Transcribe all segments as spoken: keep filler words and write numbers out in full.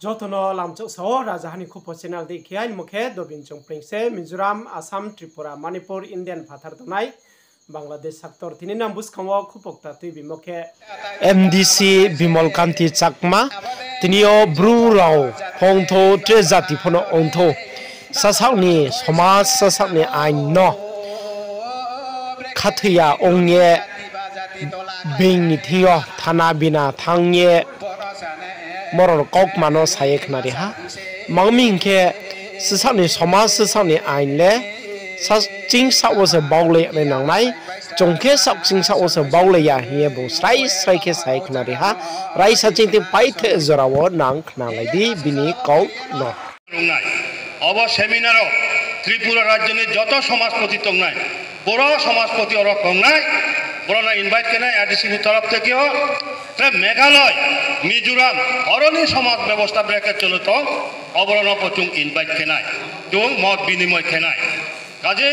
Joto no lamchouh sao, Rajaha ni Khupo channel dei khe aini mo khe Dobin Chongpring se, Mizoram, Assam, Tripura, Manipur, Indian phathar tongnai, Bangladesh saktor. Tini nang buskang wo khupo kta tuibimo khe M D C Bimal Kanti Chakma, tini yo Bru rao pho ongthou, tre jati pho no ongthou, sasaoh ni somaj, sasaoh ni ain no khathoi ya ong ye, being ni thing yo thana bina thanng ye, borok kaukma no sa ye khnari ha. Tma hing khe, sasaoh ni somaj, sasaoh ni ain le, sa-, ching saoh wo se baulai nai nangnai, chung khe saoh ching saoh wo se baulai ya hing ye bung srai srai khe sa ye khnari ha. Raisa ching tei paithe jora wo nang khnalai di bini kau no. Abo seminar o Tripura rajyo ni joto somajpoti tongnai, boro somajpoti oro tongnai, boro no invite khe nai A D C ni torof theke o, tre Meghalaya, Mizoram, oro ni somaj bebosta brekhe cholo tong, aboro no pho chung invite khe nai, chung mot binimoy khe nai. Kaje,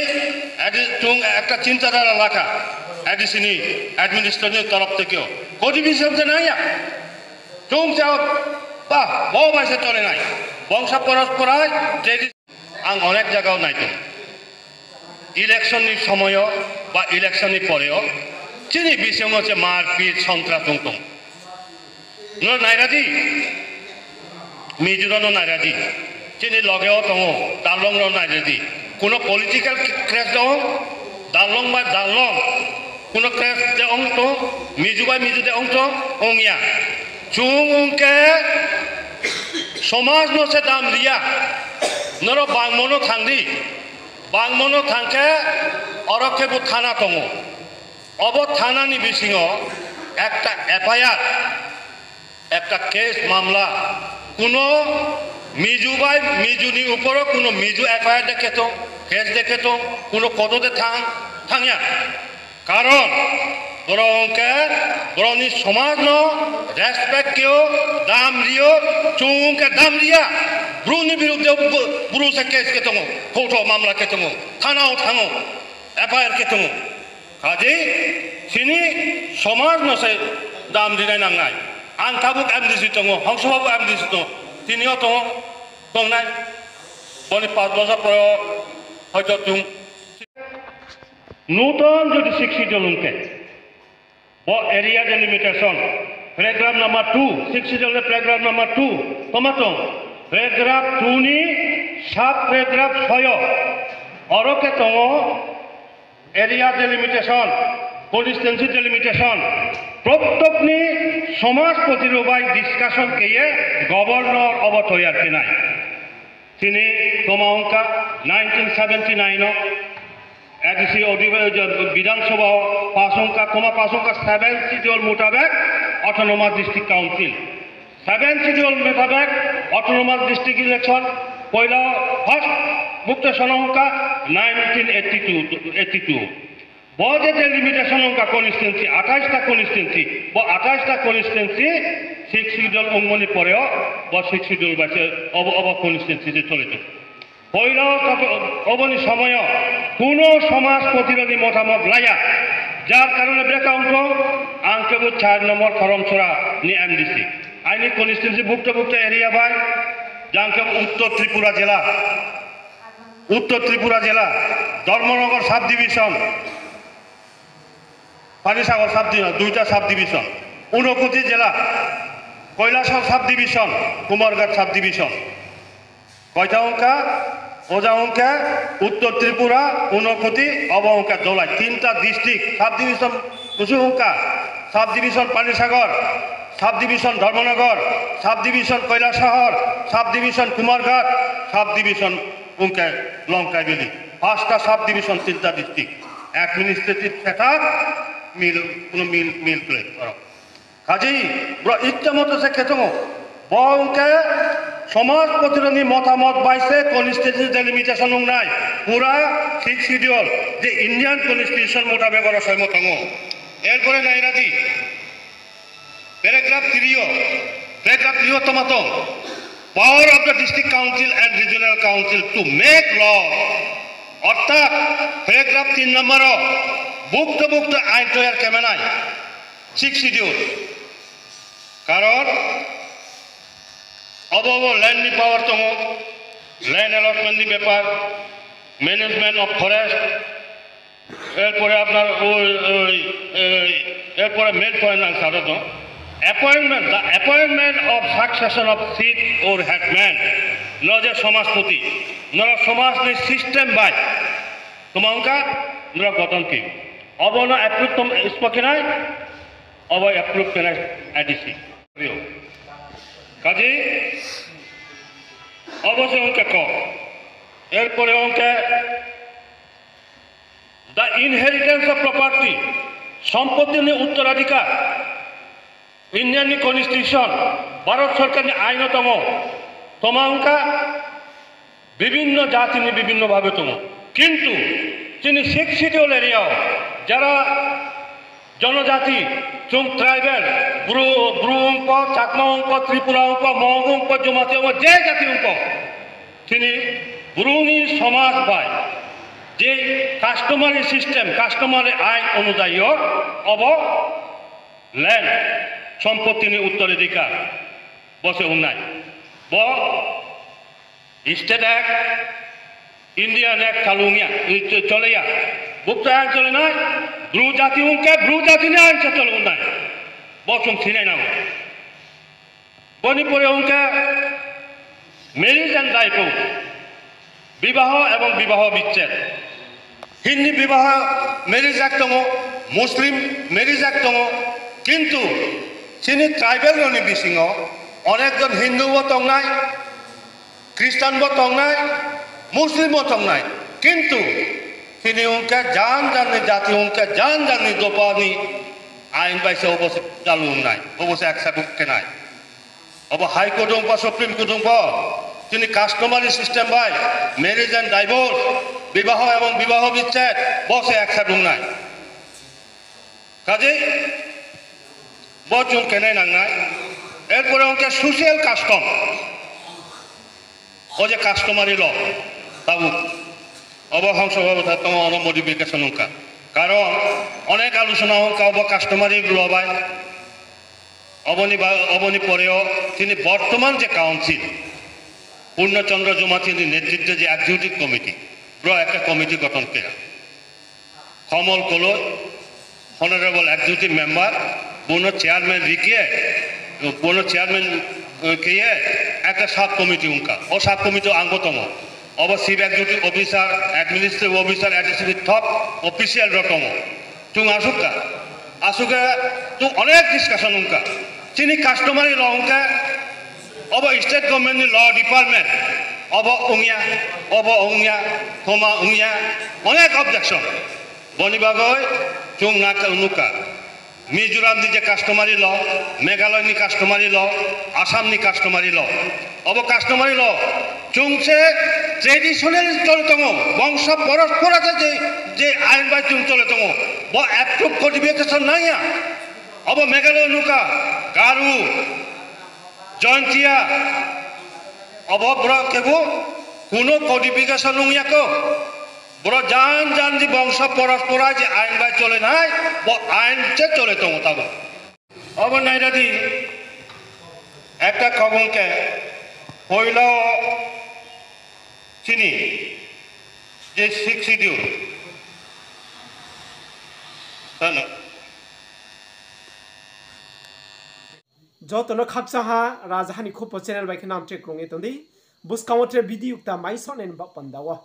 A D C, chung ekta chinta dhara lakha, A D C ni administration ni torof theke o, kodi bisem se nai ya. Chung se, ba, bo bai se chole nai. Bongsa porospor hai, tradition. Ang onek jaga o nai tong. Election ni somoy o, ba election ni pore o, chini bising o se marpit, sontras ong tong. Nrao naira di, Mizo rao no naira di. Chini loge o tongo, Darlong rao naira di. Kuno political clash de ong, Darlong ba Darlong. Kuno clash de ong tong, Mizo bai Mizo de ong tong, ong ya. Chung ong khe somaj no se dam ri ya. Nrao bangmo no thang di. Bangmo no thang khe, oro khe bo thana tongo. Obo thana ni bising o ekta F I R, ekta case mamla, kuno Mizo bai Mizo ni upor o kuno Mizo F I R de khe tong, case de khe tong, kuno court o de thang, thang ya. Karon, borok ong khe, borok ni somaj no respect khe o, dam ri o, chung ong khe dam ri ya. Bru ni birudde Bru se case khe tongo, court o mamla khe tongo, thana o thango, F I R khe tongo. Kaje, chini somaj no se dam rinai nangnai. Ang tabuk M D C tongo, Hongsoba bo M D C tongo, tini yo tongo, tongnai. Boni panch bosor pore hoito chung Nuton jodi Sixth Schedule ong khe, bo area delimitation, paragraph number two, Sixth Schedule ni paragraph number two, tma tong, paragraph two ni sub paragraph six yo, oro khe tongo area delimitation, constituency delimitation, prottek ni somajpoti rao bai discussion khe ye governor obo toiyar khe nai. Chini tma ong kha nineteen seventy nine o A D C odhib-, Bidhan Sabha o pass ong kha, tma pass ong kha, Seventh Schedule mutabek Autonomous District Council. Seventh Schedule mutabek Autonomous District election, poila first bukte sono ong kha nineteen eighty two, eighty two. Bo je delimitation ong kha constituency, আঠাইশ টা constituency, bo আঠাইশ টা constituency Sixth Schedule ongmo ni pore o, bo Sixth Schedule bai se obo, obo constituency se chole tong. Poila o, obo ni somoy o kuno somajpoti rao ni motamot la ya, jar karone brekhe ong tong, ang khe bo char nombor Karamchara ni M D C. Aini constituency bukte bukte area bai, jang khe Uttor Tripura jela, Uttor Tripura jela, Dharmanagar subdivision, Panisagar subdivision, duita subdivision, Unakoti jela, Kailasahar subdivision, Kumarghat subdivision. Koita ong kha, oja ong kha, Uttor Tripura, Unakoti, obo ong kha Dholai, tinta district, subdivision, kusu ong kha, subdivision Panisagar, subdivision Dharmanagar, subdivision Kailasahar, subdivision Kumarghat, subdivision ong kha Longkai Valley. Pasta subdivision, tinta district, administrative setup, mil, kuno mil, mil kre oro. Kaje, bro, ichha moto se khe tongo. Bo ong khe somajpoti rao ni motamot bai se constituency delimitation ong nai. Pura Sixth Schedule, je Indian Constitution mutabek oro soimo tongo. Erpore naira di. Paragraph three o, paragraph three o tma tong? Power of the District Council and Regional Council to make law. Orthat, paragraph tin number o, bukte bukte ain toiyar khe manai. Sixth Schedule. Karon, Abo bo land ni power tongo, land allotment ni bepar, management of forest, এরপরে আপনার ওই, ওই, এই, এরপরে main point ang saro tong. Appointment, the appointment of succession of chief or headman. Nrao je সমাজপতি, nrao সমাজ ni system bai tma ongkha, nrao গঠন khe. Abo no approve tong, spo khe nai, abo approve khe nai A D C. Kaji, abo se ongkha ko. এরপরে ongkha The inheritance of property, সম্পত্তি ni উত্তরাধিকার, Indian ni constitution, Bharat সরকার ni আইন o tongo, tma ongkha, বিভিন্ন জাতি ni বিভিন্ন ভাবে tongo. কিন্তু chini sixth schedule area o যারা জনজাতি, chung tribal, Bru, Bru ongpho, Chakma ongpho, Tripura ongpho, Mog ongpho, Jamatia ongpho, je jati ongpho, chini Bru ni সমাজ bai je customary system, customary আইন অনুযায়ী o, abo land, সম্পত্তি ni উত্তরাধিকার, bo se ong nai. Bo State Act, Indian Act chalung ya, ই চ-, চলে ya. Bukcha ain chole nai, Bru jati ong khe, Bru jati ni ain se cholung nai. Bo chung sinai nang. Bo ni পরে ong khe marriage and divorce, বিবাহ এবং বিবাহ বিচ্ছেদ. Hindi বিবাহ marriage act tongo, Muslim marriage act tongo, কিন্তু chini tribal rao ni bising o অনেক জন Hindu bo tongnai, Christian bo tongnai, Muslim bo tongnai. কিন্তু chini ong khe jan jan ni jati ong khe jan jan ni dopa ni ain bai se obo se chalung nai, obo se accept khe nai. Obo High Court ong pho, Supreme Court ong pho, chini customary system bai marriage and divorce, বিবাহ এবং বিবাহ বিচ্ছেদ, bo se accept ong nai. Kajei, bo chung khe nai nang nai. এরপরে ong khe social custom. O je customary law, tabuk. Obo hangso babo tha tong, ono modification ong kha. কারণ অনেক আলোচনা ong kha obo customary law bai. Obo ni ba-, obo ni পরে o chini বর্তমান je council, Purno Chandra Jamatia ni নেতৃত্বে je executive committee, bro একটা committee গঠন khe. Komol Koloi, Honorable Executive Member, bono chairman rikhe, bono chairman, eh, khe ye একটা sub committee ong kha. O sub committee o ang bo tongo. Obo Chief Executive Officer, Administrative Officer, administrative top official rao tongo. Chung asuh kha. Asuh khe chung অনেক discussion ong kha. Chini customary law ong khe, obo state government ni law department, obo ong ya, obo ong ya, tma ong ya, অনেক objection. Bo ni bagoi chung na khe nuh kha. Mizoram ni je customary law, Meghalaya ni customary law, Assam ni customary law. Obo customary law chung se traditional chole tongo, bongso পরম্পরা je, je, je ain bai chung chole tongo, bo approve codification nang ya. Obo Meghalaya nuh kha, Garo, Jaintia, obo brouh khebu kuno codification ong ya kho. Brouh jan jan ni bongso পরম্পরা je ain bai chole nai, bo ain se chole tongo tabuk. Obo naira di, একটা খবর khe, পয়লা chini je sixth schedule, tano. Joto no khakchang ha, Rajaha ni Khupo channel bai khe nang tre krung ye tong di. Buskang wo tre video kta mai sonai ni baoh panda wo.